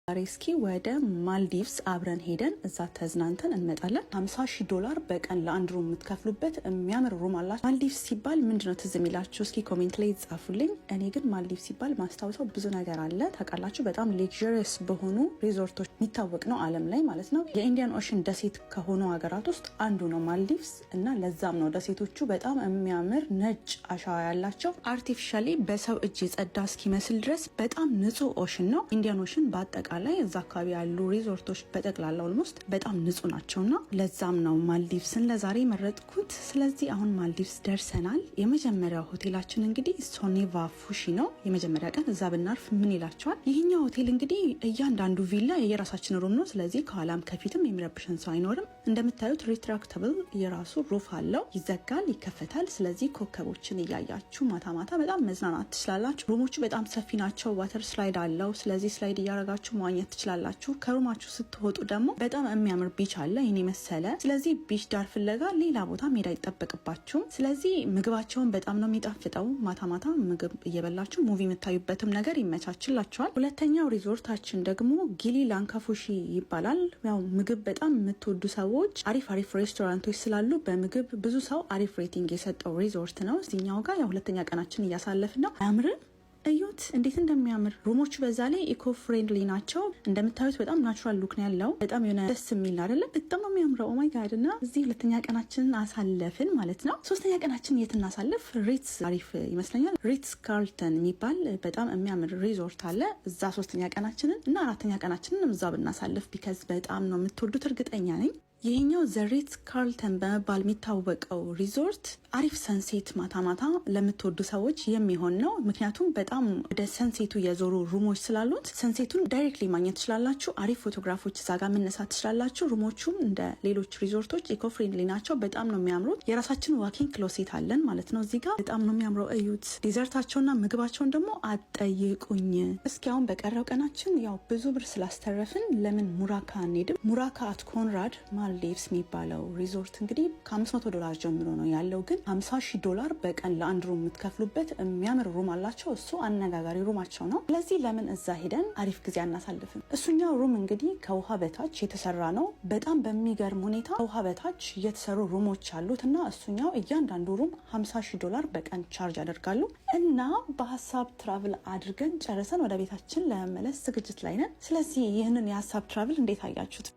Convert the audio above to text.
ዛሬ እስኪ ወደ ማልዲቭስ አብረን ሄደን እዛ ተዝናንተን እንመጣለን። 50 ሺህ ዶላር በቀን ለአንድ room የምትከፍሉበት የሚያምር room አላቸው። ማልዲቭስ ሲባል ምንድነው ትዝ የሚላችሁ? እስኪ comment ላይ ጻፉልኝ። እኔ ግን ማልዲቭስ ሲባል ማስታውሰው ብዙ ነገር አለ ታውቃላችሁ። በጣም luxurious በሆኑ ሪዞርቶች የሚታወቅ ነው ዓለም ላይ ማለት ነው። የ Indian Ocean ደሴት ከሆኑ ሀገራት ውስጥ አንዱ ነው ማልዲቭስ እና ለዛም ነው ደሴቶቹ በጣም የሚያምር ነጭ አሸዋ ያላቸው፣ artificially በሰው እጅ የጸዳ እስኪመስል ድረስ በጣም ንጹህ ocean ነው። Indian Ocean በአጠቃላይ እዛ አካባቢ ያሉ ሪዞርቶች በጠቅላላ almost በጣም ንጹህ ናቸውና ለዛም ነው ማልዲቭስን ለዛሬ መረጥኩት። ስለዚህ አሁን ማልዲቭስ ደርሰናል። የመጀመሪያው ሆቴላችን እንግዲህ ሶኔቫ ፉሺ ነው። የመጀመሪያ ቀን እዛ ብናርፍ ምን ይላችኋል? ይህኛው ሆቴል እንግዲህ እያንዳንዱ ቪላ የየራሳችን room ነው። ስለዚህ ከኋላም ከፊትም የሚረብሸን ሰው አይኖርም። እንደምታዩት retractable የራሱ roof አለው። ይዘጋል፣ ይከፈታል። ስለዚህ ኮከቦችን እያያችሁ ማታ ማታ በጣም መዝናናት ትችላላችሁ። Room ኦቹ በጣም ሰፊ ናቸው። Water slide አለው። ስለዚህ slide እያረጋችሁ መዋኘት ትችላላችሁ። ከ room ኣችሁ ስትወጡ ደግሞ በጣም የሚያምር beach አለ ይህን የመሰለ። ስለዚህ beach ዳር ፍለጋ ሌላ ቦታ መሄድ አይጠበቅባችሁም። ስለዚህ ምግባቸውን በጣም ነው የሚጣፍጠው። ማታ ማታ ምግብ እየበላችሁ movie የምታዩበትም ነገር ይመቻችላችኋል። ሁለተኛው ሪዞርታችን ደግሞ ጊሊ ላንካፉሺ ይባላል። ያው ምግብ በጣም የምትወዱ ሰዎች አሪፍ አሪፍ ሬስቶራንቶች ስላሉ በምግብ ብዙ ሰው አሪፍ rating የሰጠው ሪዞርት ነው። እዚኛው ጋር ያው ሁለተኛ ቀናችን እያሳለፍን ነው። አያምርም? እዩት እንዴት እንደሚያምር። Room ኦቹ በዛ ላይ eco friendly ናቸው። እንደምታዩት በጣም natural look ነው ያለው። በጣም የሆነ ደስ የሚል አይደለም? በጣም ነው የሚያምረው። Oh my God! እና እዚህ ሁለተኛ ቀናችንን አሳለፍን ማለት ነው። ሶስተኛ ቀናችን የት እናሳልፍ? ሪትስ አሪፍ ይመስለኛል። ሪትስ ካርልተን የሚባል በጣም የሚያምር ሪዞርት አለ። እዛ ሶስተኛ ቀናችንን እና አራተኛ ቀናችንን እዛ ብናሳልፍ፣ because በጣም ነው የምትወዱት እርግጠኛ ነኝ። ይሄኛው The Ritz Carlton በመባል የሚታወቀው ሪዞርት አሪፍ sunset ማታ ማታ ለምትወዱ ሰዎች የሚሆን ነው። ምክንያቱም በጣም ወደ sunset ኡ የዞሩ room ኦች ስላሉት sunset ኡን directly ማግኘት ትችላላችሁ። አሪፍ ፎቶግራፎች እዛ ጋር መነሳት ትችላላችሁ። Room ኦቹም እንደ ሌሎች ሪዞርቶች eco friendly ናቸው። በጣም ነው የሚያምሩት። የራሳችን walk-in closet አለን ማለት ነው። እዚህ ጋር በጣም ነው የሚያምረው። እዩት። Dessert ኣቸውና ምግባቸውን ደግሞ አትጠይቁኝ። እስኪ አሁን በቀረው ቀናችን ያው ብዙ ብር ስላስተረፍን ለምን ሙራካ አንሄድም? ሙራካ at Conrad Maldives የሚባለው ሪዞርት እንግዲህ ከ500 ዶላር ጀምሮ ነው ያለው። ግን 50 ሺህ ዶላር በቀን ለአንድ room የምትከፍሉበት የሚያምር room አላቸው። እሱ አነጋጋሪ room ኣቸው ነው። ስለዚህ ለምን እዛ ሄደን አሪፍ ጊዜ አናሳልፍም? እሱኛው room እንግዲህ ከውሃ በታች የተሰራ ነው። በጣም በሚገርም ሁኔታ ከውሃ በታች የተሰሩ room ኦች አሉት እና እሱኛው እያንዳንዱ room 50 ሺህ ዶላር በቀን charge ያደርጋሉ። እና በሀሳብ travel አድርገን ጨርሰን ወደ ቤታችን ለመመለስ ዝግጅት ላይ ነን። ስለዚህ ይህንን የሀሳብ travel እንዴት አያችሁት?